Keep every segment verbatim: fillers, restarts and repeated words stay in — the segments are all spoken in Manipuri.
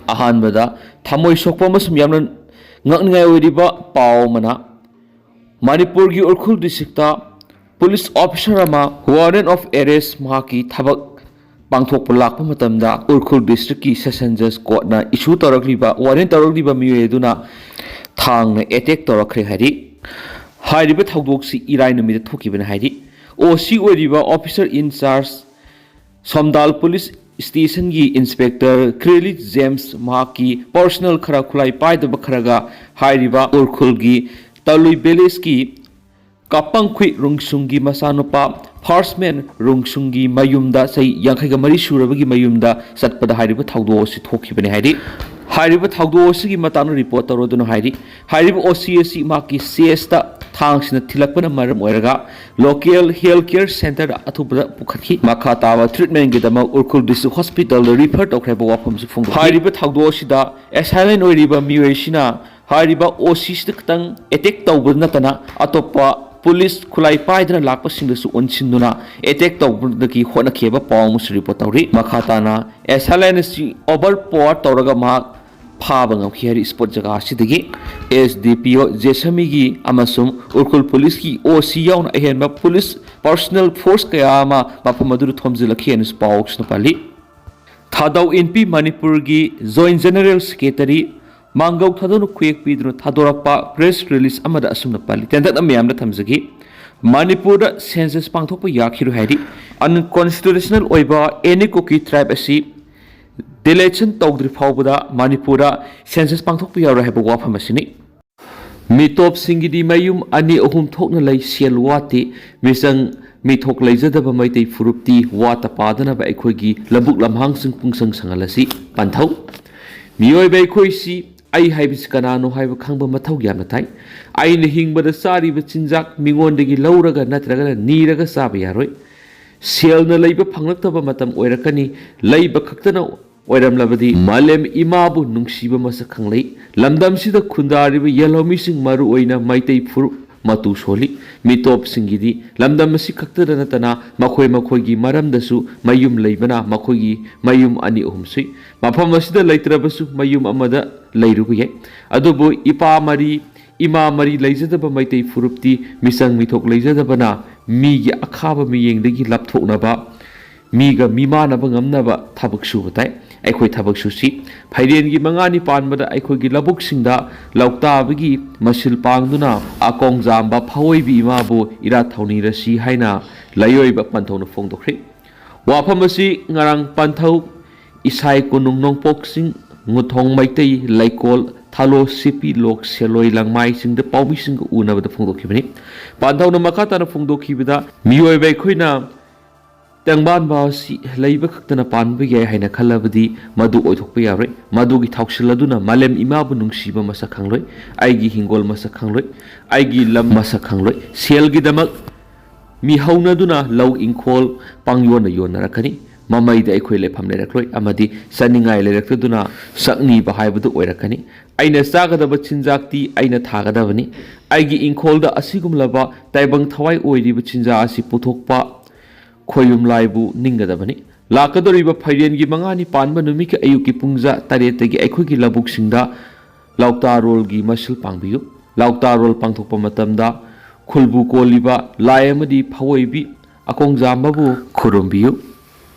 ꯑꯍꯥꯟꯕꯗ, ꯊꯃꯣꯏ ꯁꯣꯛꯄ ꯑꯃꯁꯨꯡ ꯌꯥꯝꯅ ꯉꯛꯅꯤꯡꯉꯥꯏ ꯑꯣꯏꯔꯤꯕ ꯄꯥꯎ ꯑꯃꯅ, ꯃꯅꯤꯄꯨꯔꯒꯤ ꯎꯈ꯭ꯔꯨꯜ ꯗꯤꯁꯇ꯭ꯔꯤꯛꯇ ꯄꯨꯂꯤꯁ ꯑꯣꯐꯤꯁꯥꯔ ꯑꯃ ꯋꯥꯔꯦꯟ ꯑꯣꯐ ꯑꯦꯔꯦꯁ ꯃꯍꯥꯛꯀꯤ ꯊꯕꯛ ꯄꯥꯡꯊꯣꯛꯄ ꯂꯥꯛꯄ ꯃꯇꯝꯗ ꯎꯈ꯭ꯔꯨꯜ ꯗꯤꯁꯇ꯭ꯔꯤꯛꯀꯤ ꯁꯦꯁꯟ ꯖꯖ ꯀꯣꯔꯠꯅ ꯏꯁꯨ ꯇꯧꯔꯛꯂꯤꯕ, ꯋꯥꯔꯦꯟ ꯇꯧꯔꯛꯂꯤꯕ ꯃꯤꯑꯣꯏ ꯑꯗꯨꯅ ꯊꯥꯡꯅ ꯑꯦꯇꯦꯛ ꯇꯧꯔꯛꯈ꯭ꯔꯦ ꯍꯥꯏꯔꯤ꯫ ꯍꯥꯏꯔꯤꯕ ꯊꯧꯗꯣꯛꯁꯤ ꯏꯔꯥꯏ ꯅꯨꯃꯤꯠꯇ ꯊꯣꯛꯈꯤꯕꯅꯤ ꯍꯥꯏꯔꯤ꯫ ꯑꯣ ꯁꯤ ꯑꯣꯏꯔꯤꯕ ꯑꯣꯐꯤꯁꯥꯔ ꯏꯟ ꯆꯥꯔꯖ ꯁꯣꯝꯗꯥꯜ ꯄꯨꯂꯤꯁ ꯁ꯭ꯇꯦꯁꯟꯒꯤ ꯏꯟꯁꯄꯦꯛꯇꯔ ꯀ꯭ꯔꯦꯂꯤ ꯖꯦꯝꯁ ꯃꯍꯥꯛꯀꯤ ꯄꯔꯁꯣꯅꯦꯜ ꯈꯔ, ꯈꯨꯠꯂꯥꯏ ꯄꯥꯏꯗꯕ ꯈꯔꯒ ꯍꯥꯏꯔꯤꯕ ꯎꯈ꯭ꯔꯨꯜꯒꯤ ꯇꯂꯨꯏ ꯚꯤꯂꯦꯖꯀꯤ ꯀꯥꯄꯪꯈꯨꯏ ꯔꯨꯡꯁꯨꯡꯒꯤ ꯃꯆꯥꯅꯨꯄꯥ ꯐꯥꯔꯁꯃꯦꯟ ꯔꯨꯡꯁꯨꯡꯒꯤ ꯃꯌꯨꯝꯗ, ꯆꯍꯤ ꯌꯥꯡꯈꯩꯒ ꯃꯔꯤ ꯁꯨꯔꯕꯒꯤ ꯃꯌꯨꯝꯗ ꯆꯠꯄꯗ ꯍꯥꯏꯔꯤꯕ ꯊꯧꯗꯣꯛ ꯑꯁꯤ ꯊꯣꯛꯈꯤꯕꯅꯤ ꯍꯥꯏꯔꯤ꯫ ꯍꯥꯏꯔꯤꯕ ꯊꯧꯗꯣꯛ ꯑꯁꯤꯒꯤ ꯃꯇꯥꯡꯗ ꯔꯤꯄꯣꯔꯠ ꯇꯧꯔꯗꯨꯅ ꯍꯥꯏꯔꯤ꯫ ꯍꯥꯏꯔꯤꯕ ꯑꯣ ꯁꯤ ꯑꯁꯤ ꯃꯍꯥꯛꯀꯤ ꯆꯦꯁꯇ ꯊꯥꯡꯁꯤꯅ ꯊꯤꯜꯂꯛꯄꯅ ꯃꯔꯝ ꯑꯣꯏꯔꯒ ꯂꯣꯀꯦꯜ ꯍꯦꯜꯊ ꯀꯦꯌꯔ ꯁꯦꯟꯇꯔꯗ ꯑꯊꯨꯕꯗ ꯄꯨꯈꯠꯈꯤ꯫ ꯃꯈꯥ ꯇꯥꯕ ꯇ꯭ꯔꯤꯠꯃꯦꯟꯒꯤꯗꯃꯛ ꯎꯈ꯭ꯔꯨꯜ ꯗꯤꯁꯇ꯭ꯔꯤꯛ ꯍꯣꯁꯄꯤꯇꯥꯜꯗ ꯔꯤꯐꯔ ꯇꯧꯈ꯭ꯔꯦ ꯍꯥꯏꯕ ꯋꯥꯐꯝꯁꯨ ꯐꯣꯡꯗꯣꯛꯈꯤ꯫ ꯍꯥꯏꯔꯤꯕ ꯊꯧꯗꯣꯛ ꯑꯁꯤꯗ ꯑꯦꯁꯥꯏꯂꯦꯟ ꯑꯣꯏꯔꯤꯕ ꯃꯤꯑꯣꯏ ꯑꯁꯤꯅ ꯍꯥꯏꯔꯤꯕ ꯑꯣ ꯁꯤꯁꯤꯗ ꯈꯛꯇꯪ ꯑꯦꯇꯦꯛ ꯇꯧꯕ ꯅꯠꯇꯅ ꯑꯇꯣꯞꯄ ꯄꯨꯂꯤꯁ ꯈꯨꯠꯂꯥꯏ ꯄꯥꯏꯗꯅ ꯂꯥꯛꯄꯁꯤꯡꯗꯁꯨ ꯑꯣꯟꯁꯤꯟꯗꯨꯅ ꯑꯦꯇꯦꯛ ꯇꯧꯕꯗꯒꯤ ꯍꯣꯠꯅꯈꯤꯕ ꯄꯥꯎ ꯑꯃꯁꯨ ꯔꯤꯄꯣꯔꯠ ꯇꯧꯔꯤ꯫ ꯃꯈꯥ ꯇꯥꯅ ꯑꯦꯁꯥꯏꯂꯦꯟ ꯑꯁꯤ ꯑꯣꯚꯔ ꯄꯥꯋꯔ ꯇꯧꯔꯒ ꯃꯍꯥꯛ ꯐꯥꯕ ꯉꯝꯈꯤ ꯍꯥꯏꯔꯤ ꯁ꯭ꯄꯣꯠ ꯖꯒꯥ ꯑꯁꯤꯗꯒꯤ꯫ ꯑꯦꯁ ꯗꯤ ꯄꯤ ꯑꯣ ꯖꯦꯁꯃꯤꯒꯤ ꯑꯃꯁꯨꯡ ꯎꯈ꯭ꯔꯨꯜ ꯄꯨꯂꯤꯁꯀꯤ ꯑꯣ ꯁꯤ ꯌꯥꯎꯅ ꯑꯍꯦꯟꯕ ꯄꯨꯂꯤꯁ ꯄꯔꯁꯣꯅꯦꯜ ꯐꯣꯔꯁ ꯀꯌꯥ ꯑꯃ ꯃꯐꯝ ꯑꯗꯨꯗ ꯊꯣꯝꯖꯤꯜꯂꯛꯈꯤ ꯍꯥꯏꯅꯁꯨ ꯄꯥꯎꯁꯤꯅ ꯄꯜꯂꯤ꯫ ꯊꯥꯗꯧ ꯏꯟꯄꯤ ꯃꯅꯤꯄꯨꯔꯒꯤ ꯖꯣꯏꯟ ꯖꯦꯅꯔꯦꯜ ꯁꯦꯀ꯭ꯔꯦꯇꯔꯤ ꯃꯥꯡꯒꯧ ꯊꯥꯗꯧꯅ ꯈꯨꯌꯦꯛ ꯄꯤꯗꯨꯅ ꯊꯥꯗꯣꯔꯛꯄ ꯄ꯭ꯔꯦꯁ ꯔꯤꯂꯤꯖ ꯑꯃꯗ ꯑꯁꯨꯝꯅ ꯄꯜꯂꯤ, ꯇꯦꯟꯇꯛꯅ ꯃꯌꯥꯝꯗ ꯊꯝꯖꯒꯦ꯫ ꯃꯅꯤꯄꯨꯔꯗ ꯁꯦꯟꯁꯁ ꯄꯥꯡꯊꯣꯛꯄ ꯌꯥꯈꯤꯔꯣꯏ ꯍꯥꯏꯔꯤ꯫ ꯑꯟꯀꯣꯟꯁꯇꯤꯇ꯭ꯌꯨꯁꯅꯦꯜ ꯑꯣꯏꯕ ꯑꯦꯅꯤ ꯀꯨꯀꯤ ꯇ꯭ꯔꯥꯏꯕ ꯑꯁꯤ ꯗꯤꯂꯤꯁꯟ ꯇꯧꯗ꯭ꯔꯤ ꯐꯥꯎꯕꯗ ꯃꯅꯤꯄꯨꯔꯗ ꯁꯦꯟꯁꯁ ꯄꯥꯡꯊꯣꯛꯄ ꯌꯥꯔꯣꯏ ꯍꯥꯏꯕ ꯋꯥꯐꯝ ꯑꯁꯤꯅꯤ꯫ ꯃꯤꯇꯣꯞꯁꯤꯡꯒꯤꯗꯤ ꯃꯌꯨꯝ ꯑꯅꯤ ꯑꯍꯨꯝ ꯊꯣꯛꯅ ꯂꯩ, ꯁꯦꯜ ꯋꯥꯠꯇꯦ꯫ ꯃꯤꯆꯪ ꯃꯤꯊꯣꯛ ꯂꯩꯖꯗꯕ ꯃꯩꯇꯩ ꯐꯨꯔꯨꯞꯇꯤ ꯋꯥꯠꯇ ꯄꯥꯗꯅꯕ ꯑꯩꯈꯣꯏꯒꯤ ꯂꯧꯕꯨꯛ ꯂꯝꯍꯥꯡꯁꯤꯡ ꯄꯨꯡꯁꯪ ꯁꯪꯍꯜꯂꯁꯤ꯫ ꯄꯟꯊꯧ꯫ ꯃꯤꯑꯣꯏꯕ ꯑꯩꯈꯣꯏꯁꯤ ꯑꯩ ꯍꯥꯏꯕꯁꯤ ꯀꯅꯥꯅꯣ ꯍꯥꯏꯕ ꯈꯪꯕ ꯃꯊꯧ ꯌꯥꯝꯅ ꯇꯥꯏ꯫ ꯑꯩꯅ ꯍꯤꯡꯕꯗ ꯆꯥꯔꯤꯕ ꯆꯤꯟꯖꯥꯛ ꯃꯤꯉꯣꯟꯗꯒꯤ ꯂꯧꯔꯒ ꯅꯠꯇ꯭ꯔꯒꯅ ꯅꯤꯔꯒ ꯆꯥꯕ ꯌꯥꯔꯣꯏ꯫ ꯁꯦꯜꯅ ꯂꯩꯕ ꯐꯪꯂꯛꯇꯕ ꯃꯇꯝ ꯑꯣꯏꯔꯛꯀꯅꯤ꯫ ꯂꯩꯕ ꯈꯛꯇꯅ ꯑꯣꯏꯔꯝꯂꯕꯗꯤ ꯃꯥꯂꯦꯝ ꯏꯃꯥꯕꯨ ꯅꯨꯡꯁꯤꯕ ꯃꯁꯛ ꯈꯪꯂꯛꯏ꯫ ꯂꯝꯗꯝꯁꯤꯗ ꯈꯨꯟꯗꯥꯔꯤꯕ ꯌꯦꯜꯍꯧꯃꯤꯁꯤꯡ, ꯃꯔꯨꯑꯣꯏꯅ ꯃꯩꯇꯩ ꯐꯨꯔꯨꯞ, ꯃꯇꯨ ꯁꯣꯜꯂꯤ꯫ ꯃꯤꯇꯣꯞꯁꯤꯡꯒꯤꯗꯤ ꯂꯝꯗꯝ ꯑꯁꯤ ꯈꯛꯇꯗ ꯅꯠꯇꯅ ꯃꯈꯣꯏ ꯃꯈꯣꯏꯒꯤ ꯃꯔꯝꯗꯁꯨ ꯃꯌꯨꯝ ꯂꯩꯕꯅ ꯃꯈꯣꯏꯒꯤ ꯃꯌꯨꯝ ꯑꯅꯤ ꯑꯍꯨꯝ ꯁꯨꯏ꯫ ꯃꯐꯝ ꯑꯁꯤꯗ ꯂꯩꯇ꯭ꯔꯕꯁꯨ ꯃꯌꯨꯝ ꯑꯃꯗ ꯂꯩꯔꯨꯕ ꯌꯥꯏ꯫ ꯑꯗꯨꯕꯨ ꯏꯄꯥ ꯃꯔꯤ, ꯏꯃꯥ ꯃꯔꯤ ꯂꯩꯖꯗꯕ ꯃꯩꯇꯩ ꯐꯨꯔꯨꯞꯇꯤ ꯃꯤꯆꯪ ꯃꯤꯊꯣꯛ ꯂꯩꯖꯗꯕꯅ ꯃꯤꯒꯤ ꯑꯈꯥꯕ ꯃꯤꯠꯌꯦꯡꯗꯒꯤ ꯂꯥꯞꯊꯣꯛꯅꯕ, ꯃꯤꯒ ꯃꯤꯃꯥꯟꯅꯕ ꯉꯝꯅꯕ ꯊꯕꯛ ꯁꯨꯕ ꯇꯥꯏ꯫ ꯑꯩꯈꯣꯏ ꯊꯕꯛ ꯁꯨꯁꯤ꯫ ꯐꯩꯔꯦꯟꯒꯤ ꯃꯉꯥꯅꯤ ꯄꯥꯟꯕꯗ ꯑꯩꯈꯣꯏꯒꯤ ꯂꯧꯕꯨꯛꯁꯤꯡꯗ ꯂꯧꯇꯥꯕꯒꯤ ꯃꯁꯤꯜ ꯄꯥꯡꯗꯨꯅ ꯑꯀꯣꯡꯖꯥꯝꯕ ꯐꯥꯑꯣꯏꯕꯤ ꯏꯃꯥꯕꯨ ꯏꯔꯥꯠ ꯊꯧꯅꯤꯔꯁꯤ ꯍꯥꯏꯅ ꯂꯥꯏꯑꯣꯏꯕ ꯄꯟꯊꯧꯅ ꯐꯣꯡꯗꯣꯛꯈ꯭ꯔꯦ꯫ ꯋꯥꯐꯝ ꯑꯁꯤ ꯉꯔꯥꯡ ꯄꯟꯊꯧ ꯏꯁꯥꯏ ꯀꯣꯅꯨꯡ ꯅꯣꯡꯄꯣꯛ ꯆꯤꯡ, ꯉꯨꯊꯣꯡ ꯃꯩꯇꯩ ꯂꯩꯀꯣꯜ, ꯊꯥꯂꯣ ꯁꯤꯄꯤ ꯂꯣꯛ ꯁꯦꯂꯣꯏ ꯂꯪꯃꯥꯏꯁꯤꯡꯗ ꯄꯥꯎꯃꯤꯁꯤꯡꯒ ꯎꯅꯕꯗ ꯐꯣꯡꯗꯣꯛꯈꯤꯕꯅꯤ꯫ ꯄꯥꯟꯊꯧꯅ ꯃꯈꯥ ꯇꯥꯅ ꯐꯣꯡꯗꯣꯛꯈꯤꯕꯗ, ꯃꯤꯑꯣꯏꯕ ꯑꯩꯈꯣꯏꯅ ꯇꯦꯡꯕꯥꯟꯕ ꯑꯁꯤ ꯂꯩꯕ ꯈꯛꯇꯅ ꯄꯥꯟꯕ ꯌꯥꯏ ꯍꯥꯏꯅ ꯈꯜꯂꯕꯗꯤ ꯃꯗꯨ ꯑꯣꯏꯊꯣꯛꯄ ꯌꯥꯔꯣꯏ꯫ ꯃꯗꯨꯒꯤ ꯊꯥꯎꯁꯤꯜ ꯑꯗꯨꯅ ꯃꯥꯂꯦꯝ ꯏꯃꯥꯕꯨ ꯅꯨꯡꯁꯤꯕ ꯃꯁꯛ ꯈꯪꯂꯣꯏ, ꯑꯩꯒꯤ ꯍꯤꯡꯒꯣꯜ ꯃꯁꯛ ꯈꯪꯂꯣꯏ, ꯑꯩꯒꯤ ꯂꯝ ꯃꯁꯛ ꯈꯪꯂꯣꯏ꯫ ꯁꯦꯜꯒꯤꯗꯃꯛ ꯃꯤ ꯍꯧꯅꯗꯨꯅ ꯂꯧ ꯏꯪꯈꯣꯜ ꯄꯥꯡꯌꯣꯟꯅ ꯌꯣꯟꯅꯔꯛꯀꯅꯤ꯫ ꯃꯃꯩꯗ ꯑꯩꯈꯣꯏ ꯂꯩꯐꯝ ꯂꯩꯔꯛꯂꯣꯏ ꯑꯃꯗꯤ ꯆꯥꯅꯤꯡꯉꯥꯏ ꯂꯩꯔꯛꯇꯗꯨꯅ ꯁꯛꯅꯤꯕ ꯍꯥꯏꯕꯗꯨ ꯑꯣꯏꯔꯛꯀꯅꯤ꯫ ꯑꯩꯅ ꯆꯥꯒꯗꯕ ꯆꯤꯟꯖꯥꯛꯇꯤ ꯑꯩꯅ ꯊꯥꯒꯗꯕꯅꯤ꯫ ꯑꯩꯒꯤ ꯏꯪꯈꯣꯜꯗ ꯑꯁꯤꯒꯨꯝꯂꯕ ꯇꯥꯏꯕꯪ ꯊꯋꯥꯏ ꯑꯣꯏꯔꯤꯕ ꯆꯤꯟꯖꯥꯛ ꯑꯁꯤ ꯄꯨꯊꯣꯛꯄ ꯈꯣꯏꯌꯨꯝ ꯂꯥꯏꯕꯨ ꯅꯤꯡꯒꯗꯕꯅꯤ꯫ ꯂꯥꯛꯀꯗꯧꯔꯤꯕ ꯐꯩꯔꯦꯟꯒꯤ ꯃꯉꯥꯅꯤ ꯄꯥꯟꯕ ꯅꯨꯃꯤꯠꯀꯤ ꯑꯌꯨꯛꯀꯤ ꯄꯨꯡ ꯖ-, ꯇꯔꯦꯠꯇꯒꯤ ꯑꯩꯈꯣꯏꯒꯤ ꯂꯧꯕꯨꯛꯁꯤꯡꯗ ꯂꯥꯎꯇꯥꯔꯣꯜꯒꯤ ꯃꯁꯤꯜ ꯄꯥꯡꯕꯤꯌꯨ꯫ ꯂꯥꯎꯇꯥꯔꯣꯜ ꯄꯥꯡꯊꯣꯛꯄ ꯃꯇꯝꯗ ꯈꯨꯜꯕꯨ ꯀꯣꯜꯂꯤꯕ ꯂꯥꯏ ꯑꯃꯗꯤ ꯐꯑꯣꯏꯕꯤ ꯑꯀꯣꯡꯖꯥꯝꯕꯕꯨ ꯈꯨꯔꯨꯝꯕꯤꯌꯨ꯫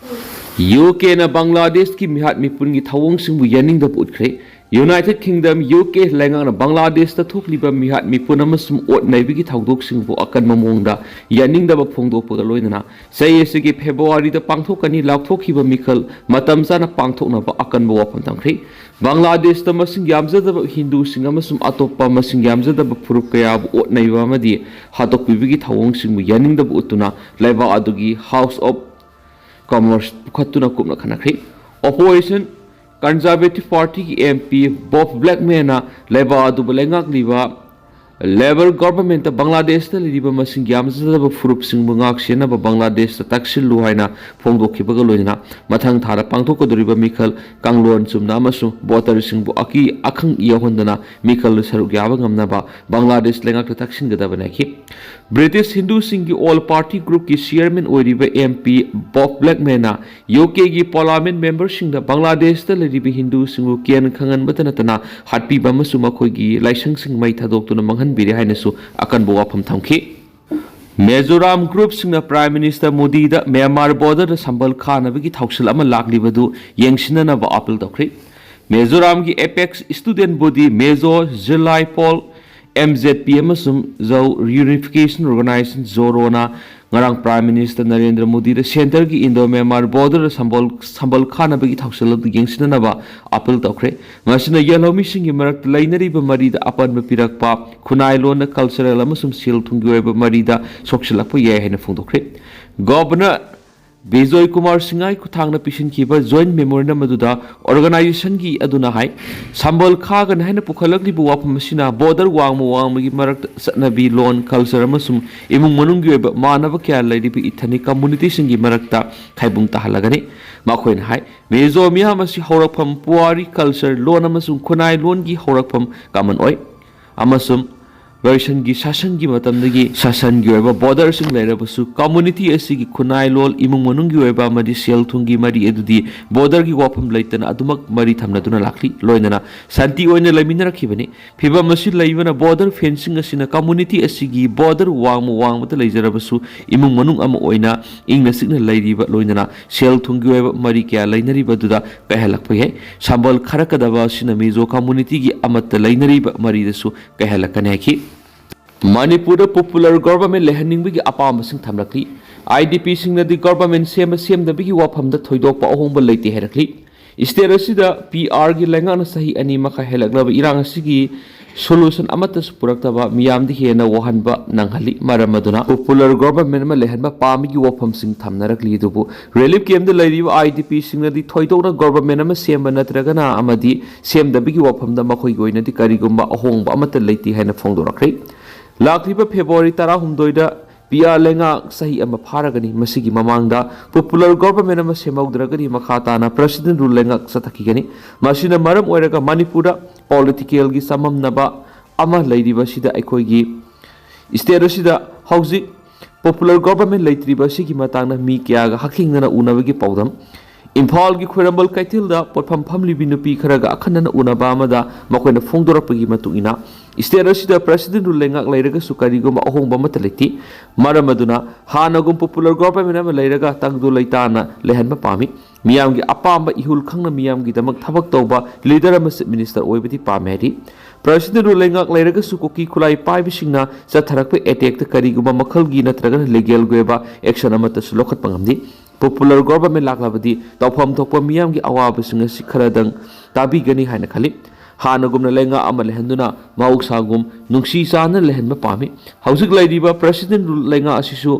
ꯌꯨ ꯀꯦꯅ ꯕꯪꯒ꯭ꯂꯥꯗꯦꯁꯀꯤ ꯃꯤꯍꯥꯠ ꯃꯤꯄꯨꯟꯒꯤ ꯊꯧꯑꯣꯡꯁꯤꯡꯕꯨ ꯌꯥꯅꯤꯡꯗꯕ ꯎꯠꯈ꯭ꯔꯦ꯫ ꯌꯨꯅꯥꯏꯇꯦꯗ ꯀꯤꯡꯗꯝ, ꯌꯨ ꯀꯦ, ꯂꯩꯉꯥꯛꯅ ꯕꯪꯒ꯭ꯂꯥꯗꯦꯁꯇ ꯊꯣꯛꯂꯤꯕ ꯃꯤꯍꯥꯠ ꯃꯤꯄꯨꯟ ꯑꯃꯁꯨꯡ ꯑꯣꯠ ꯅꯩꯕꯒꯤ ꯊꯧꯗꯣꯛꯁꯤꯡꯕꯨ ꯑꯀꯟꯕ ꯃꯑꯣꯡꯗ ꯌꯥꯅꯤꯡꯗꯕ ꯐꯣꯡꯗꯣꯛꯄꯒ ꯂꯣꯏꯅꯅ ꯆꯍꯤ ꯑꯁꯤꯒꯤ ꯐꯦꯕ꯭ꯔꯨꯋꯥꯔꯤꯗ ꯄꯥꯡꯊꯣꯛꯀꯅꯤ ꯂꯥꯎꯊꯣꯛꯈꯤꯕ ꯃꯤꯈꯜ ꯃꯇꯝ ꯆꯥꯅ ꯄꯥꯡꯊꯣꯛꯅꯕ ꯑꯀꯟꯕ ꯋꯥꯐꯝ ꯊꯝꯈ꯭ꯔꯦ꯫ ꯕꯪꯒ꯭ꯂꯥꯗꯦꯁꯇ ꯃꯁꯤꯡ ꯌꯥꯝꯖꯗꯕ ꯍꯤꯟꯗꯨꯁꯤꯡ ꯑꯃꯁꯨꯡ ꯑꯇꯣꯞꯄ ꯃꯁꯤꯡ ꯌꯥꯝꯖꯗꯕ ꯐꯨꯔꯨꯞ ꯀꯌꯥꯕꯨ ꯑꯣꯠ ꯅꯩꯕ ꯑꯃꯗꯤ ꯍꯥꯠꯇꯣꯛꯄꯤꯕꯒꯤ ꯊꯧꯑꯣꯡꯁꯤꯡꯕꯨ ꯌꯥꯅꯤꯡꯗꯕ ꯎꯠꯇꯨꯅ ꯂꯩꯕꯥꯛ ꯑꯗꯨꯒꯤ ꯍꯥꯎꯁ ꯑꯣꯐ ꯀꯃꯔꯁ ꯄꯨꯈꯠꯇꯨꯅ ꯀꯨꯞꯅ ꯈꯟꯅꯈ꯭ꯔꯦ꯫ ꯑꯣꯄꯣꯖꯤꯁꯟ ꯀꯟꯖꯔꯕꯦꯇꯤꯚ ꯄꯥꯔꯇꯤꯒꯤ ꯑꯦꯝ ꯄꯤ ꯕꯣꯕ ꯕ꯭ꯂꯦꯛꯃꯦꯟꯅ ꯂꯩꯕꯥꯛ ꯑꯗꯨꯕꯨ ꯂꯩꯉꯥꯛꯂꯤꯕ ꯂꯦꯕꯔ ꯒꯚꯔꯟꯃꯦꯟꯠꯇ ꯕꯪꯒ꯭ꯂꯥꯗꯦꯁꯇ ꯂꯩꯔꯤꯕ ꯃꯁꯤꯡ ꯌꯥꯝꯖꯗꯕ ꯐꯨꯔꯨꯞꯁꯤꯡꯕꯨ ꯉꯥꯛ ꯁꯦꯟꯅꯕ ꯕꯪꯒ꯭ꯂꯥꯗꯦꯁꯇ ꯇꯛꯁꯤꯜꯂꯨ ꯍꯥꯏꯅ ꯐꯣꯡꯗꯣꯛꯈꯤꯕꯒ ꯂꯣꯏꯅꯅ ꯃꯊꯪ ꯊꯥꯗ ꯄꯥꯡꯊꯣꯛꯀꯗꯧꯔꯤꯕ ꯃꯤꯈꯜ ꯀꯥꯡꯂꯣꯟ ꯆꯨꯝꯅ ꯑꯃꯁꯨꯡ ꯚꯣꯇꯔꯁꯤꯡꯕꯨ ꯑꯀꯤ ꯑꯈꯪ ꯌꯥꯎꯍꯟꯗꯅ ꯃꯤꯈꯜꯗ ꯁꯔꯨꯛ ꯌꯥꯕ ꯉꯝꯅꯕ ꯕꯪꯒ꯭ꯂꯥꯗꯦꯁ ꯂꯩꯉꯥꯛꯇ ꯇꯛꯁꯤꯟꯒꯗꯕꯅꯤ ꯍꯥꯏꯈꯤ꯫ ꯕ꯭ꯔꯤꯇꯤꯁ ꯍꯤꯟꯗꯨꯁꯤꯡꯒꯤ ꯑꯣꯜ ꯄꯥꯔꯇꯤ ꯒ꯭ꯔꯨꯞꯀꯤ ꯆꯤꯌꯔꯃꯦꯟ ꯑꯣꯏꯔꯤꯕ ꯑꯦꯝ ꯄꯤ ꯕꯣꯕ ꯕ꯭ꯂꯦꯛꯃꯦꯟꯅ ꯌꯨ ꯀꯦꯒꯤ ꯄꯥꯔꯂꯥꯃꯦꯟꯠ ꯃꯦꯝꯕꯔꯁꯤꯡꯗ ꯕꯪꯒ꯭ꯂꯥꯗꯦꯁꯇ ꯂꯩꯔꯤꯕ ꯍꯤꯟꯗꯨꯁꯤꯡꯕꯨ ꯀꯦꯟ ꯈꯪꯍꯟꯕꯇ ꯅꯠꯇꯅ ꯍꯥꯠꯄꯤꯕ ꯑꯃꯁꯨꯡ ꯃꯈꯣꯏꯒꯤ ꯂꯥꯏꯁꯪꯁꯤꯡ ꯃꯩ ꯊꯥꯗꯣꯛꯇꯨꯅ ꯃꯥꯡꯍꯟꯕꯤꯔꯦ ꯍꯥꯏꯅꯁꯨ ꯑꯀꯟꯕ ꯋꯥꯐꯝ ꯊꯝꯈꯤ꯫ ꯃꯤꯖꯣꯔꯥꯝ ꯒ꯭ꯔꯨꯞꯁꯤꯡꯅ ꯄ꯭ꯔꯥꯏꯝ ꯃꯤꯅꯤꯁꯇꯔ ꯃꯣꯗꯤꯗ ꯃ꯭ꯌꯥꯟꯃꯥꯔ ꯕꯣꯔꯗꯔꯗ ꯁꯝꯕꯜ ꯈꯥꯅꯕꯒꯤ ꯊꯧꯁꯤꯜ ꯑꯃ ꯂꯥꯛꯂꯤꯕꯗꯨ ꯌꯦꯡꯁꯤꯟꯅꯅꯕ ꯑꯥꯄꯤꯜ ꯇꯧꯈ꯭ꯔꯦ꯫ ꯃꯤꯖꯣꯔꯥꯝꯒꯤ apex student body Mizo Zirlai Pawl, M Z P ꯑꯃꯁꯨꯡ ꯖꯧ ꯔꯤꯌꯨꯅꯤꯐꯤꯀꯦꯁꯟ ꯑꯣꯔꯒꯅꯥꯏꯖꯦꯁꯟ ꯖꯣꯔꯣꯅ ꯉꯔꯥꯡ ꯄ꯭ꯔꯥꯏꯝ ꯃꯤꯅꯤꯁꯇꯔ ꯅꯔꯦꯟꯗ꯭ꯔ ꯃꯣꯗꯤꯗ ꯁꯦꯟꯇꯔꯒꯤ ꯏꯟꯗꯣ ꯃ꯭ꯌꯥꯟꯃꯥꯔ ꯕꯣꯔꯗꯔꯗ ꯁꯝꯕꯜ, ꯁꯝꯕꯜ ꯈꯥꯅꯕꯒꯤ ꯊꯧꯁꯤꯜ ꯑꯗꯨ ꯌꯦꯡꯁꯤꯟꯅꯅꯕ ꯑꯥꯄꯤꯜ ꯇꯧꯈ꯭ꯔꯦ꯫ ꯃꯁꯤꯅ ꯌꯦꯜꯍꯧꯃꯤꯁꯤꯡꯒꯤ ꯃꯔꯛꯇ ꯂꯩꯅꯔꯤꯕ ꯃꯔꯤꯗ ꯑꯄꯟꯕ ꯄꯤꯔꯛꯄ, ꯈꯨꯟꯅꯥꯏ ꯂꯣꯟꯗ, ꯀꯜꯆꯔꯦꯜ ꯑꯃꯁꯨꯡ ꯁꯦꯜ ꯊꯨꯝꯒꯤ ꯑꯣꯏꯕ ꯃꯔꯤꯗ ꯁꯣꯛꯆꯤꯜꯂꯛꯄ ꯌꯥꯏ ꯍꯥꯏꯅ ꯐꯣꯡꯗꯣꯛꯈ꯭ꯔꯦ꯫ ꯒꯚꯔꯅꯔ ꯕꯤꯖꯣꯏ ꯀꯨꯃꯥꯔ ꯁꯤꯡꯍꯒꯤ ꯈꯨꯠꯊꯥꯡꯗ ꯄꯤꯁꯤꯟꯈꯤꯕ ꯖꯣꯏꯟꯠ ꯃꯦꯃꯣꯔꯦꯟꯗꯝ ꯑꯗꯨꯗ ꯑꯣꯔꯒꯅꯥꯏꯖꯦꯁꯟꯒꯤ ꯑꯗꯨꯅ ꯍꯥꯏ, ꯁꯝꯕꯜ ꯈꯥꯒꯅꯤ ꯍꯥꯏꯅ ꯄꯨꯈꯠꯂꯛꯂꯤꯕ ꯋꯥꯐꯝ ꯑꯁꯤꯅ ꯕꯣꯔꯗꯔ ꯋꯥꯡꯃ ꯋꯥꯡꯃꯒꯤ ꯃꯔꯛꯇ ꯆꯠꯅꯕꯤ, ꯂꯣꯟ, ꯀꯜꯆꯔ ꯑꯃꯁꯨꯡ ꯏꯃꯨꯡ ꯃꯅꯨꯡꯒꯤ ꯑꯣꯏꯕ ꯃꯥꯟꯅꯕ ꯀꯌꯥ ꯂꯩꯔꯤꯕ ꯏꯊꯅꯤꯛ ꯀꯝꯃꯨꯅꯤꯇꯤꯁꯤꯡꯒꯤ ꯃꯔꯛꯇ ꯈꯥꯏꯕꯨꯡ ꯇꯥꯍꯜꯂꯒꯅꯤ꯫ ꯃꯈꯣꯏꯅ ꯍꯥꯏ, ꯃꯤꯖꯣ ꯃꯤꯌꯥꯝ ꯑꯁꯤ ꯍꯧꯔꯛꯐꯝ, ꯄꯨꯋꯥꯔꯤ, ꯀꯜꯆꯔ, ꯂꯣꯟ ꯑꯃꯁꯨꯡ ꯈꯨꯟꯅꯥꯏ ꯂꯣꯟꯒꯤ ꯍꯧꯔꯛꯐꯝ ꯀꯃꯟ ꯑꯣꯏ ꯑꯃꯁꯨꯡ ꯒ꯭ꯔꯤꯁꯟꯒꯤ ꯁꯥꯁꯟꯒꯤ ꯃꯇꯝꯗꯒꯤ ꯁꯥꯁꯟꯒꯤ ꯑꯣꯏꯕ ꯕꯣꯔꯗꯔꯁꯤꯡ ꯂꯩꯔꯕꯁꯨ, ꯀꯝꯃꯨꯅꯤꯇꯤ ꯑꯁꯤꯒꯤ ꯈꯨꯟꯅꯥꯏ ꯂꯣꯟ, ꯏꯃꯨꯡ ꯃꯅꯨꯡꯒꯤ ꯑꯣꯏꯕ ꯑꯃꯗꯤ ꯁꯦꯜ ꯊꯨꯝꯒꯤ ꯃꯔꯤ ꯑꯗꯨꯗꯤ ꯕꯣꯔꯗꯔꯒꯤ ꯋꯥꯐꯝ ꯂꯩꯇꯅ ꯑꯗꯨꯃꯛ ꯃꯔꯤ ꯊꯝꯅꯗꯨꯅ ꯂꯥꯛꯂꯤ꯫ ꯂꯣꯏꯅꯅ ꯁꯥꯟꯇꯤ ꯑꯣꯏꯅ ꯂꯩꯃꯤꯟꯅꯔꯛꯈꯤꯕꯅꯤ꯫ ꯐꯤꯚꯝ ꯑꯁꯤ ꯂꯩꯕꯅ ꯕꯣꯔꯗꯔ ꯐꯦꯟꯁꯤꯡ ꯑꯁꯤꯅ ꯀꯝꯃꯨꯅꯤꯇꯤ ꯑꯁꯤꯒꯤ ꯕꯣꯔꯗꯔ ꯋꯥꯡꯃ ꯋꯥꯡꯃꯗ ꯂꯩꯖꯔꯕꯁꯨ, ꯏꯃꯨꯡ ꯃꯅꯨꯡ ꯑꯃ ꯑꯣꯏꯅ ꯏꯪꯅ ꯆꯤꯛꯅ ꯂꯩꯔꯤꯕ, ꯂꯣꯏꯅꯅ ꯁꯦꯜ ꯊꯨꯝꯒꯤ ꯑꯣꯏꯕ ꯃꯔꯤ ꯀꯌꯥ ꯂꯩꯅꯔꯤꯕ ꯑꯗꯨꯗ ꯀꯥꯏꯍꯜꯂꯛꯄ ꯌꯥꯏ꯫ ꯁꯝꯕꯜ ꯈꯥꯔꯛꯀꯗꯕ ꯑꯁꯤꯅ ꯃꯤꯖꯣ ꯀꯝꯃꯨꯅꯤꯇꯤꯒꯤ ꯑꯃꯠꯇ ꯂꯩꯅꯔꯤꯕ ꯃꯔꯤꯗꯁꯨ ꯀꯥꯏꯍꯜꯂꯛꯀꯅꯤ ꯍꯥꯏꯈꯤ꯫ ꯃꯅꯤꯄꯨꯔꯗ ꯄꯣꯄꯨꯂꯔ ꯒꯣꯚꯔꯟꯃꯦꯟꯠ ꯂꯩꯍꯟꯅꯤꯡꯕꯒꯤ ꯑꯄꯥꯝꯕꯁꯤꯡ ꯊꯝꯂꯛꯂꯤ꯫ ꯑꯥꯏ ꯗꯤ ꯄꯤꯁꯤꯡꯅꯗꯤ ꯒꯣꯚꯔꯟꯃꯦꯟꯠ ꯁꯦꯝꯕ ꯁꯦꯝꯗꯕꯒꯤ ꯋꯥꯐꯝꯗ ꯊꯣꯏꯗꯣꯛꯄ ꯑꯍꯣꯡꯕ ꯂꯩꯇꯦ ꯍꯥꯏꯔꯛꯂꯤ꯫ ꯁ꯭ꯇꯦꯠ ꯑꯁꯤꯗ ꯄꯤ ꯑꯥꯔꯒꯤ ꯂꯩꯉꯥꯛꯅ ꯆꯍꯤ ꯑꯅꯤ ꯃꯈꯥꯏ ꯍꯦꯜꯂꯛꯂꯕ ꯏꯔꯥꯡ ꯑꯁꯤꯒꯤ ꯁꯣꯂꯨꯁꯟ ꯑꯃꯠꯇꯁꯨ ꯄꯨꯔꯛꯇꯕ, ꯃꯤꯌꯥꯝꯗ ꯍꯦꯟꯅ ꯋꯥꯍꯟꯕ ꯅꯪꯍꯜꯂꯤ꯫ ꯃꯔꯝ ꯑꯗꯨꯅ ꯄꯣꯄꯨꯂꯔ ꯒꯣꯚꯔꯟꯃꯦꯟꯠ ꯑꯃ ꯂꯩꯍꯟꯕ ꯄꯥꯝꯃꯤꯒꯤ ꯋꯥꯐꯝꯁꯤꯡ ꯊꯝꯅꯔꯛꯂꯤ꯫ ꯑꯗꯨꯕꯨ ꯔꯤꯂꯤꯐ ꯀꯦꯝꯞꯇ ꯂꯩꯔꯤꯕ ꯑꯥꯏ ꯗꯤ ꯄꯤꯁꯤꯡꯅꯗꯤ ꯊꯣꯏꯗꯣꯛꯅ ꯒꯣꯚꯔꯟꯃꯦꯟꯠ ꯑꯃ ꯁꯦꯝꯕ ꯅꯠꯇ꯭ꯔꯒꯅ ꯑꯃꯗꯤ ꯁꯦꯝꯗꯕꯒꯤ ꯋꯥꯐꯝꯗ ꯃꯈꯣꯏꯒꯤ ꯑꯣꯏꯅꯗꯤ ꯀꯔꯤꯒꯨꯝꯕ ꯑꯍꯣꯡꯕ ꯑꯃꯠꯇ ꯂꯩꯇꯦ ꯍꯥꯏꯅ ꯐꯣꯡꯗꯣꯔꯛꯈ꯭ꯔꯦ꯫ ꯂꯥꯛꯂꯤꯕ ꯐꯦꯕ꯭ꯔꯨꯋꯥꯔꯤ ꯇꯔꯥꯍꯨꯝꯗꯣꯏꯗ ꯄꯤ ꯑꯥꯔ ꯂꯩꯉꯥꯛ ꯆꯍꯤ ꯑꯃ ꯐꯥꯔꯒꯅꯤ꯫ ꯃꯁꯤꯒꯤ ꯃꯃꯥꯡꯗ ꯄꯣꯄꯨꯂꯔ ꯒꯣꯚꯔꯟꯃꯦꯟꯠ ꯑꯃ ꯁꯦꯝꯍꯧꯗ꯭ꯔꯒꯗꯤ ꯃꯈꯥ ꯇꯥꯅ ꯄ꯭ꯔꯦꯁꯤꯗꯦꯟꯠ ꯔꯨꯜ ꯂꯩꯉꯥꯛ ꯆꯠꯊꯈꯤꯒꯅꯤ꯫ ꯃꯁꯤꯅ ꯃꯔꯝ ꯑꯣꯏꯔꯒ ꯃꯅꯤꯄꯨꯔꯗ ꯄꯣꯂꯤꯇꯤꯀꯦꯜꯒꯤ ꯆꯃꯝꯅꯕ ꯑꯃ ꯂꯩꯔꯤꯕꯁꯤꯗ ꯑꯩꯈꯣꯏꯒꯤ ꯁ꯭ꯇꯦꯠ ꯑꯁꯤꯗ ꯍꯧꯖꯤꯛ ꯄꯣꯄꯨꯂꯔ ꯒꯣꯚꯔꯟꯃꯦꯟꯠ ꯂꯩꯇ꯭ꯔꯤꯕ ꯑꯁꯤꯒꯤ ꯃꯇꯥꯡꯗ ꯃꯤ ꯀꯌꯥꯒ ꯍꯛꯊꯦꯡꯅꯅ ꯎꯅꯕꯒꯤ ꯄꯥꯎꯗꯝ꯫ ꯏꯝꯐꯥꯜꯒꯤ ꯈ꯭ꯋꯥꯏꯔꯝꯕꯟ ꯀꯩꯊꯦꯜꯗ ꯄꯣꯠꯐꯝ ꯐꯝꯂꯤꯕꯤ ꯅꯨꯄꯤ ꯈꯔꯒ ꯑꯈꯟꯅꯅ ꯎꯅꯕ ꯑꯃꯗ ꯃꯈꯣꯏꯅ ꯐꯣꯡꯗꯣꯔꯛꯄꯒꯤ ꯃꯇꯨꯡ ꯏꯟꯅ, ꯁ꯭ꯇꯦꯠ ꯑꯁꯤꯗ ꯄ꯭ꯔꯦꯁꯤꯗꯦꯟꯠ ꯔꯨꯜ ꯂꯩꯉꯥꯛ ꯂꯩꯔꯒꯁꯨ ꯀꯔꯤꯒꯨꯝꯕ ꯑꯍꯣꯡꯕ ꯑꯃꯠꯇ ꯂꯩꯇꯦ꯫ ꯃꯔꯝ ꯑꯗꯨꯅ ꯍꯥꯟꯅꯒꯨꯝ ꯄꯣꯄꯨꯂꯔ ꯒꯣꯚꯔꯟꯃꯦꯟꯠ ꯑꯃ ꯂꯩꯔꯒ ꯇꯪꯗꯨ ꯂꯩꯇꯥꯅ ꯂꯩꯍꯟꯕ ꯄꯥꯝꯃꯤ꯫ ꯃꯤꯌꯥꯝꯒꯤ ꯑꯄꯥꯝꯕ ꯏꯍꯨꯜ ꯈꯪꯅ ꯃꯤꯌꯥꯝꯒꯤꯗꯃꯛ ꯊꯕꯛ ꯇꯧꯕ ꯂꯤꯗꯔ ꯑꯃ ꯆꯤꯐ ꯃꯤꯅꯤꯁꯇꯔ ꯑꯣꯏꯕꯗꯤ ꯄꯥꯝꯃꯦ ꯍꯥꯏꯔꯤ꯫ ꯄ꯭ꯔꯦꯁꯤꯗꯦꯟꯠ ꯔꯨꯜ ꯂꯩꯉꯥꯛ ꯂꯩꯔꯒꯁꯨ ꯀꯨꯀꯤ ꯈꯨꯠꯂꯥꯏ ꯄꯥꯏꯕꯁꯤꯡꯅ ꯆꯠꯊꯔꯛꯄ ꯑꯦꯇꯦꯛꯇ ꯀꯔꯤꯒꯨꯝꯕ ꯃꯈꯜꯒꯤ ꯅꯠꯇ꯭ꯔꯒꯅ ꯂꯤꯒꯦꯜꯒꯤ ꯑꯣꯏꯕ ꯑꯦꯛꯁꯟ ꯑꯃꯠꯇꯁꯨ ꯂꯧꯈꯠꯄ ꯉꯝꯗꯦ꯫ ꯄꯣꯄꯨꯂꯔ ꯒꯣꯚꯔꯟꯃꯦꯟꯠ ꯂꯥꯛꯂꯕꯗꯤ ꯇꯧꯐꯝ ꯊꯣꯛꯄ ꯃꯤꯌꯥꯝꯒꯤ ꯑꯋꯥꯕꯁꯤꯡ ꯑꯁꯤ ꯈꯔꯗꯪ ꯇꯥꯕꯤꯒꯅꯤ ꯍꯥꯏꯅ ꯈꯜꯂꯤ꯫ ꯍꯥꯟꯅꯒꯨꯝꯅ ꯂꯩꯉꯥꯛ ꯑꯃ ꯂꯩꯍꯟꯗꯨꯅ ꯃꯍꯧꯁꯥꯒꯨꯝ ꯅꯨꯡꯁꯤ ꯆꯥꯟꯅꯅ ꯂꯩꯍꯟꯕ ꯄꯥꯝꯃꯤ꯫ ꯍꯧꯖꯤꯛ ꯂꯩꯔꯤꯕ ꯄ꯭ꯔꯦꯁꯤꯗꯦꯟꯠ ꯔꯨꯜ ꯂꯩꯉꯥꯛ ꯑꯁꯤꯁꯨ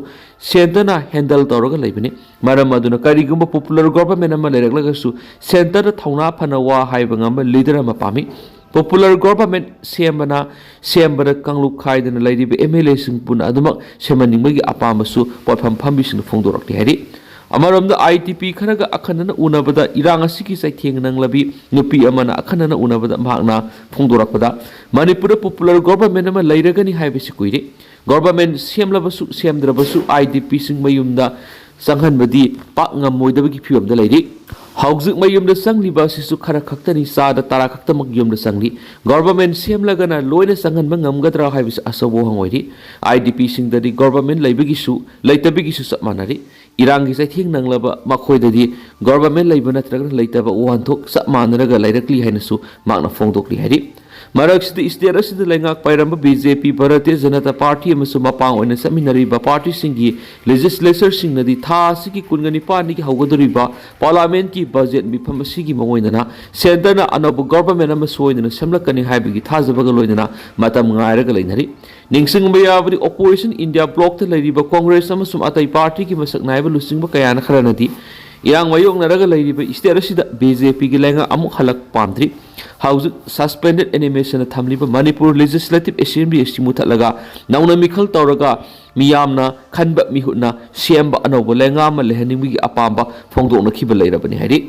ꯁꯦꯟꯇꯔꯅ ꯍꯦꯟꯗꯜ ꯇꯧꯔꯒ ꯂꯩꯕꯅꯤ꯫ ꯃꯔꯝ ꯑꯗꯨꯅ ꯀꯔꯤꯒꯨꯝꯕ ꯄꯣꯄꯨꯂꯔ ꯒꯣꯚꯔꯟꯃꯦꯟꯠ ꯑꯃ ꯂꯩꯔꯛꯂꯒꯁꯨ ꯁꯦꯟꯇꯔꯗ ꯊꯧꯅꯥ ꯐꯅ ꯋꯥ ꯍꯥꯏꯕ ꯉꯝꯕ ꯂꯤꯗꯔ ꯑꯃ ꯄꯥꯝꯃꯤ꯫ ꯄꯣꯄꯨꯂꯔ ꯒꯣꯚꯔꯟꯃꯦꯟꯠ ꯁꯦꯝꯕꯅ ꯁꯦꯝꯕꯗ ꯀꯥꯡꯂꯨꯞ ꯈꯥꯏꯗꯅ ꯂꯩꯔꯤꯕ ꯑꯦꯝ ꯑꯦꯜ ꯑꯦꯁꯤꯡ ꯄꯨꯟꯅ ꯑꯗꯨꯃꯛ ꯁꯦꯝꯍꯟꯅꯤꯡꯕꯒꯤ ꯑꯄꯥꯝꯕꯁꯨ ꯄꯣꯠꯐꯝ ꯐꯝꯕꯤꯁꯤꯡꯅ ꯐꯣꯡꯗꯣꯔꯛꯂꯤ ꯍꯥꯏꯔꯤ꯫ ꯑꯃꯔꯣꯝꯗ ꯑꯥꯏ ꯗꯤ ꯄꯤ ꯈꯔꯒ ꯑꯈꯟꯅꯅ ꯎꯅꯕꯗ ꯏꯔꯥꯡ ꯑꯁꯤꯒꯤ ꯆꯩꯊꯦꯡ ꯅꯪꯂꯕꯤ ꯅꯨꯄꯤ ꯑꯃꯅ ꯑꯈꯟꯅꯅ ꯎꯅꯕꯗ ꯃꯍꯥꯛꯅ ꯐꯣꯡꯗꯣꯔꯛꯄꯗ, ꯃꯅꯤꯄꯨꯔꯗ ꯄꯣꯄꯨꯂꯔ ꯒꯣꯚꯔꯟꯃꯦꯟꯠ ꯑꯃ ꯂꯩꯔꯒꯅꯤ ꯍꯥꯏꯕꯁꯤ ꯀꯨꯏꯔꯦ꯫ ꯒꯣꯚꯔꯟꯃꯦꯟꯠ ꯁꯦꯝꯂꯕꯁꯨ ꯁꯦꯝꯗ꯭ꯔꯕꯁꯨ ꯑꯥꯏ ꯗꯤ ꯄꯤꯁꯤꯡ ꯃꯌꯨꯝꯗ ꯆꯪꯍꯟꯕꯗꯤ ꯄꯥꯛ ꯉꯝꯃꯣꯏꯗꯕꯒꯤ ꯐꯤꯕꯝꯗ ꯂꯩꯔꯤ꯫ ꯍꯧꯖꯤꯛ ꯃꯌꯨꯝꯗ ꯆꯪꯂꯤꯕ ꯑꯁꯤꯁꯨ ꯈꯔ ꯈꯛꯇꯅꯤ, ꯆꯥꯗ ꯇꯔꯥ ꯈꯛꯇꯃꯛ ꯌꯨꯝꯗ ꯆꯪꯂꯤ꯫ ꯒꯣꯚꯔꯟꯃꯦꯟꯠ ꯁꯦꯝꯂꯒꯅ ꯂꯣꯏꯅ ꯆꯪꯍꯟꯕ ꯉꯝꯒꯗ꯭ꯔꯥ ꯍꯥꯏꯕꯁꯤ ꯑꯆꯧꯕ ꯋꯥꯍꯪ ꯑꯣꯏꯔꯤ꯫ ꯑꯥꯏ ꯗꯤ ꯄꯤꯁꯤꯡꯗꯗꯤ ꯒꯣꯚꯔꯟꯃꯦꯟꯠ ꯂꯩꯕꯒꯤꯁꯨ ꯂꯩꯇꯕꯒꯤꯁꯨ ꯆꯞ ꯃꯥꯟꯅꯔꯤ꯫ ꯏꯔꯥꯡꯒꯤ ꯆꯩꯊꯦꯡ ꯅꯪꯂꯕ ꯃꯈꯣꯏꯗꯗꯤ ꯒꯣꯚꯔꯟꯃꯦꯟꯠ ꯂꯩꯕ ꯅꯠꯇ꯭ꯔꯒꯅ ꯂꯩꯇꯕ ꯋꯥꯍꯟꯊꯣꯛ ꯆꯞ ꯃꯥꯟꯅꯔꯒ ꯂꯩꯔꯛꯂꯤ ꯍꯥꯏꯅꯁꯨ ꯃꯍꯥꯛꯅ ꯐꯣꯡꯗꯣꯛꯂꯤ ꯍꯥꯏꯔꯤ꯫ ꯃꯔꯛꯁꯤꯗ state ꯑꯁꯤꯗ ꯂꯩꯉꯥꯛ ꯄꯥꯏꯔꯝꯕ B J P, Bharatiya Janata Party ꯑꯃꯁꯨꯡ ꯃꯄꯥꯡ ꯑꯣꯏꯅ ꯆꯠꯃꯤꯟꯅꯔꯤꯕ partyꯁꯤꯡꯒꯤ legislatureꯁꯤꯡꯅꯗꯤ ꯊꯥ ꯑꯁꯤꯒꯤ ꯀꯨꯟꯒ ꯅꯤꯄꯥꯟꯗꯒꯤ ꯍꯧꯒꯗꯧꯔꯤꯕ parliamentꯀꯤ budget ꯃꯤꯐꯝ ꯑꯁꯤꯒꯤ ꯃꯑꯣꯡꯗꯅ centreꯅ ꯑꯅꯧꯕ government ꯑꯃ ꯁꯣꯏꯗꯅ ꯁꯦꯝꯂꯛꯀꯅꯤ ꯍꯥꯏꯕꯒꯤ ꯊꯥꯖꯕꯒ ꯂꯣꯏꯅꯅ ꯃꯇꯝ ꯉꯥꯏꯔꯒ ꯂꯩꯅꯔꯤ꯫ ꯅꯤꯡꯁꯤꯡꯕ ꯌꯥꯕꯗꯤ, Opposition India Bloc ꯇ ꯂꯩꯔꯤꯕ Congress ꯑꯃꯁꯨꯡ ꯑꯇꯩ partyꯒꯤ ꯃꯁꯛ ꯅꯥꯏꯕ ꯂꯨꯆꯤꯡꯕ ꯀꯌꯥꯅ ꯈꯔꯅꯗꯤ ꯏꯔꯥꯡ ꯃꯥꯌꯣꯛꯅꯔꯒ ꯂꯩꯔꯤꯕ state ꯑꯁꯤꯗ B J Pꯒꯤ ꯂꯩꯉꯥꯛ ꯑꯃꯨꯛ ꯍꯜꯂꯛ ꯄꯥꯝꯗ꯭ꯔꯤ꯫ ꯍꯧꯖꯤꯛ suspended animationꯅ ꯊꯝꯂꯤꯕ Manipur Legislative Assembly ꯑꯁꯤ ꯃꯨꯊꯠꯂꯒ ꯅꯧꯅ ꯃꯤꯈꯜ ꯇꯧꯔꯒ ꯃꯤꯌꯥꯝꯅ ꯈꯟꯕ ꯃꯤꯍꯨꯠꯅ ꯁꯦꯝꯕ ꯑꯅꯧꯕ ꯂꯩꯉꯥꯛ ꯑꯃ ꯂꯩꯍꯟꯅꯤꯡꯕꯒꯤ ꯑꯄꯥꯝꯕ ꯐꯣꯡꯗꯣꯛꯅꯈꯤꯕ ꯂꯩꯔꯕꯅꯤ ꯍꯥꯏꯔꯤ꯫